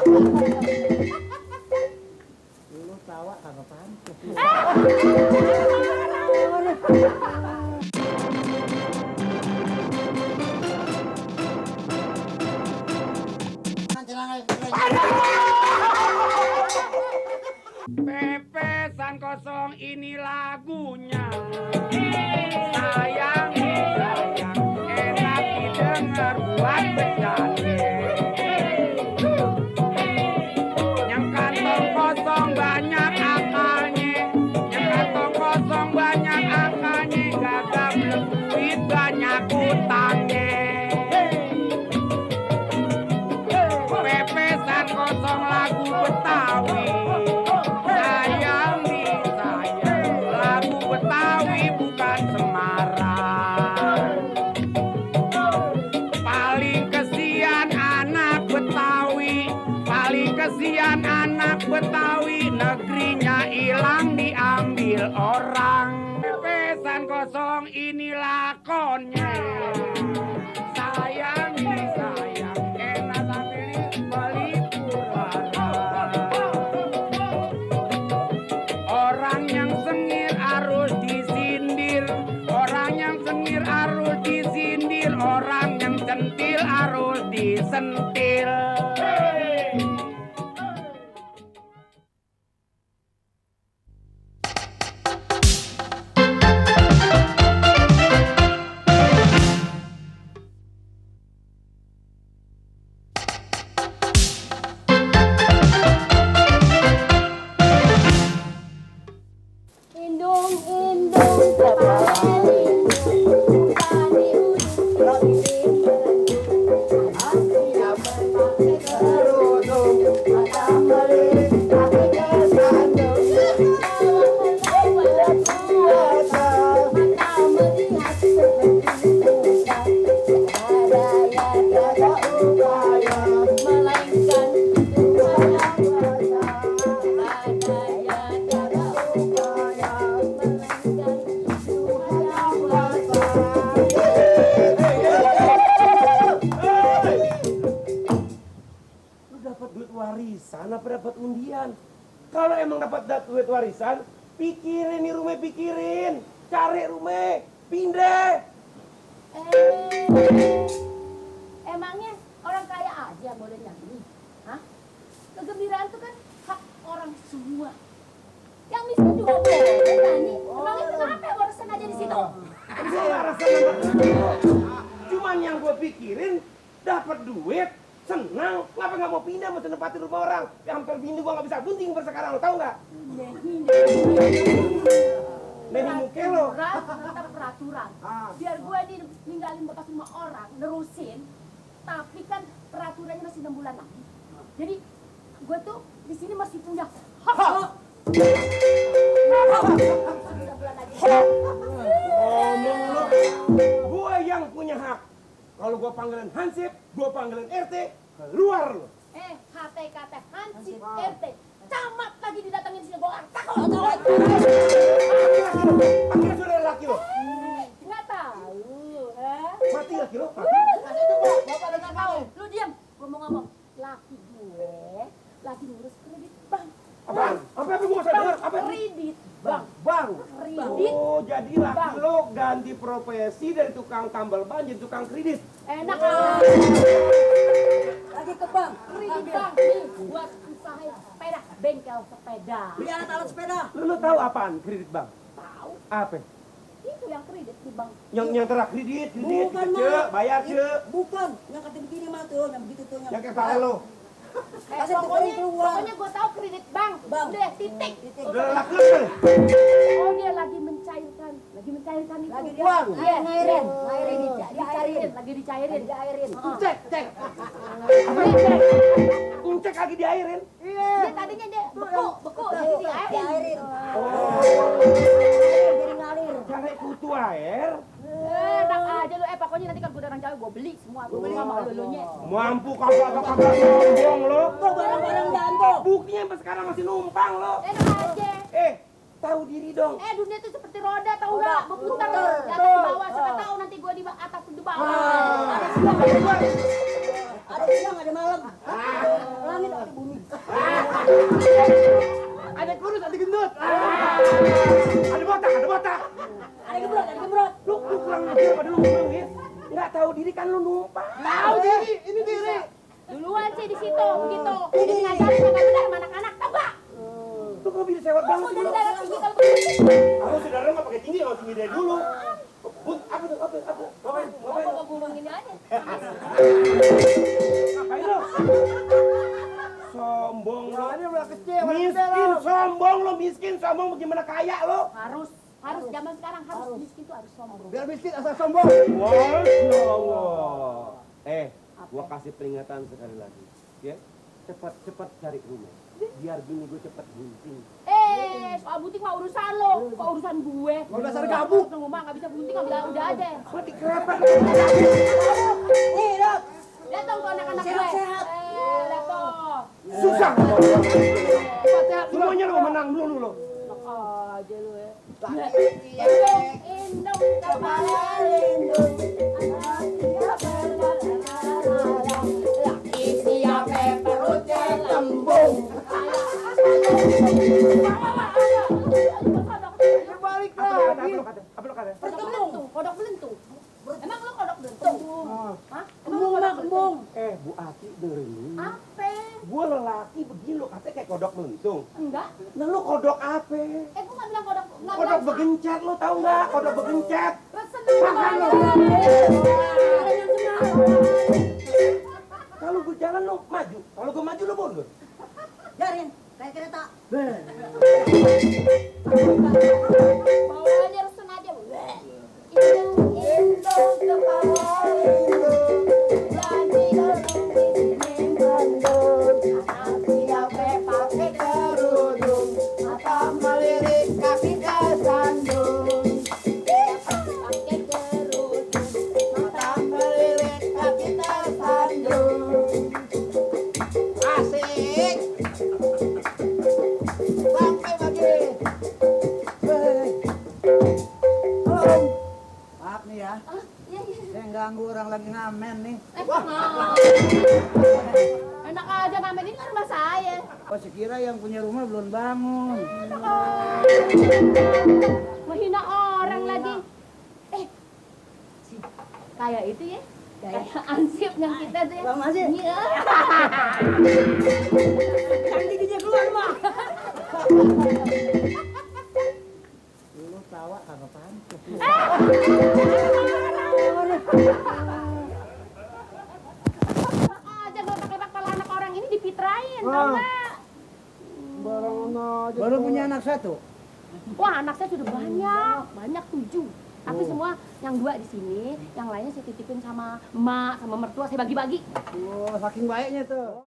Lu tawa kagak pantes. Pepesan kosong ini lagunya. Sayang, sayang, enak didengar buat bercanda. Yang kantong kosong banyak akalnya, yang kantong kosong banyak akalnya, gagap duit banyak utangnya. Pepesan kosong lagu Betawi. Sayang nih sayang, lagu Betawi bukan Semarang. Paling kesian anak Betawi, paling kesian anak Betawi, negerinya hilang diambil orang. Pepesan kosong ini lakonnya. Sayang nih sayang, enak sambil beli purwara. Orang yang sengir harus disindir, orang yang sengir harus disindir, orang yang centil harus disentil. Dapat undian. Kalau emang dapat duit warisan, pikirin nih rumah, pikirin, cari rumah, pindah. Emangnya orang kaya aja boleh nyanyi? Hah? Kegembiraan itu kan hak orang semua. Yang miskin juga boleh nyanyi. Emangnya kenapa warisan aja di situ? Saya rasa cuman yang gue pikirin dapat duit. Senang, kenapa nggak mau pindah mau tempatin rumah orang? Ya hampir bini gua nggak bisa bunting sekarang, lo tau nggak? Nenek muke lo. Tetap peraturan. Biar gue ninggalin bekas rumah orang, nerusin. Tapi kan peraturannya masih 6 bulan lagi. Jadi gue tuh di sini masih punya hak. 6 bulan lagi. Ngomong lo, gue yang punya hak. Kalau gue panggilan Hansip, gue panggilan RT, keluar lo. HT Hansip RT, camat lagi didatangin sini gue takut. Pakai sudah laki lo. Nggak tahu, Mati laki lo. Bapak udah nggak tahu. Lu diam, gue mau ngomong. Laki gue lagi ngurus kredit bank. Apaan? Apa gue nggak usah dengar? Apa? Kredit bank. Bang. Kredit. Oh, jadi laki lo ganti profesi dari tukang tambal ban jadi tukang kredit. Enak lagi ke bank. Kredit bank nih buat usaha sepeda, bengkel sepeda. Beli alat sepeda. Lo tahu apaan kredit bang? Tahu? Apa? Itu yang kredit di bank. Yang terak kredit, Bukan, ce, bayar ce. Bukan, yang kata begini mah tuh, yang begitu tuh. Yang kayak salah lo. Pokoknya gue tahu kredit bank. Udah titik. Udah laki lo. Oh dia lagi mencairkan itu. Lagi uang. dia Ngairin. Lagi dicairin. Cek. Cek lagi diairin. Dia tadinya dia beku. Jadi diairin. Oh. Jadi ngalir. Cari kutu air. Enak aja lu. Pokoknya nanti kalau gue orang Jawa gue beli semua. Gue beli sama lulunya. Mampu kagak sombong lo. Barang-barang janto. Buktinya sampai sekarang masih numpang lo. Enak aja. Tahu diri dong. Dunia itu seperti roda tahu nggak? Berputar di atas di bawah. Siapa tahu nanti gue di atas di bawah. Ada siang, ada malam. Langit ada Ada kurus, ada gendut. Ada botak, ada botak. Ada gembrot, ada gembrot. Lu kurang ajar pada lu ngomong, ya. Nggak tahu diri kan lu numpang. Tahu diri, ini diri. Duluan sih di situ begitu. Jadi ngajarin kagak benar sama anak-anak tau gak? Lu kok bisa sewot banget Kamu sih dari lu? darah tinggi kalau begitu. Aku saudara nggak pakai tinggi, nggak tinggi dari dulu. Bun, apa tuh? Ngapain? Ngapain? Kok gulung ini aja? Ngapain lo? Sombong lo. Ini udah kecil, Miskin, sombong lo. Miskin, sombong. Bagaimana kaya lo? Harus zaman sekarang harus miskin tuh harus sombong. Biar miskin asal sombong. Masya Allah. Gua kasih peringatan sekali lagi. Ya, cepat cari rumah. Biar bini gue cepat bunting. Soal bunting mah urusan lo, kok urusan gue. Kalau dasar gabuk. Tunggu mah nggak bisa bunting, nggak udah aja. Mati kerapet. Nih, Dok. Lihat dong tuh anak-anak gue. Sehat-sehat. Lihat dong. Susah. Sehat-sehat. Semuanya lo menang dulu lo. Enak aja lu ya. Indung, Kepala lindung. laki siapa perutnya lembung. Balik Apa lo kata? Kodok belentung. Emang lu kodok belentung? Hah? Emang lu Kembung, kodok Mak, kembung. Bu Ati dengerin. Apa? Gue lelaki begini lo katanya kayak kodok mentung. Enggak. Nah lo kodok apa? Gua nggak bilang kodok. Nggak Kodok bilang. begencet lo tahu nggak? Kodok begencet. Pesen Makan lo. Ada yang kenal. Kalau gue jalan lo maju. Kalau gue maju lo mundur. Biarin, kayak kereta. Bawanya resen aja. Indung kepala lindung. Janji dorong di sini mendung. Anak siapa pakai kerudung. Mata melirik kaki ke sandung. Pakai kerudung. Mata melirik kaki ke sandung. Asik. Sampai lagi. Halo. Maaf nih ya. Iya, iya. Saya ganggu orang lagi ngamen nih. Enak aja ngamen ini kan rumah saya. Oh, sekira yang punya rumah belum bangun. Menghina orang lagi. Kayak itu ya. Kayak ansip yang kita tuh ya. Bang Masih. Iya. Yang giginya keluar, Mak. Lu tawa kagak pantas. Enak aja kalau pakai kepala anak orang ini dipitrain, tau nggak? Baru punya anak satu. Wah, anak saya sudah banyak 7. Tapi semua yang 2 di sini, yang lainnya saya titipin sama emak, sama mertua, saya bagi-bagi. Wah, saking baiknya tuh.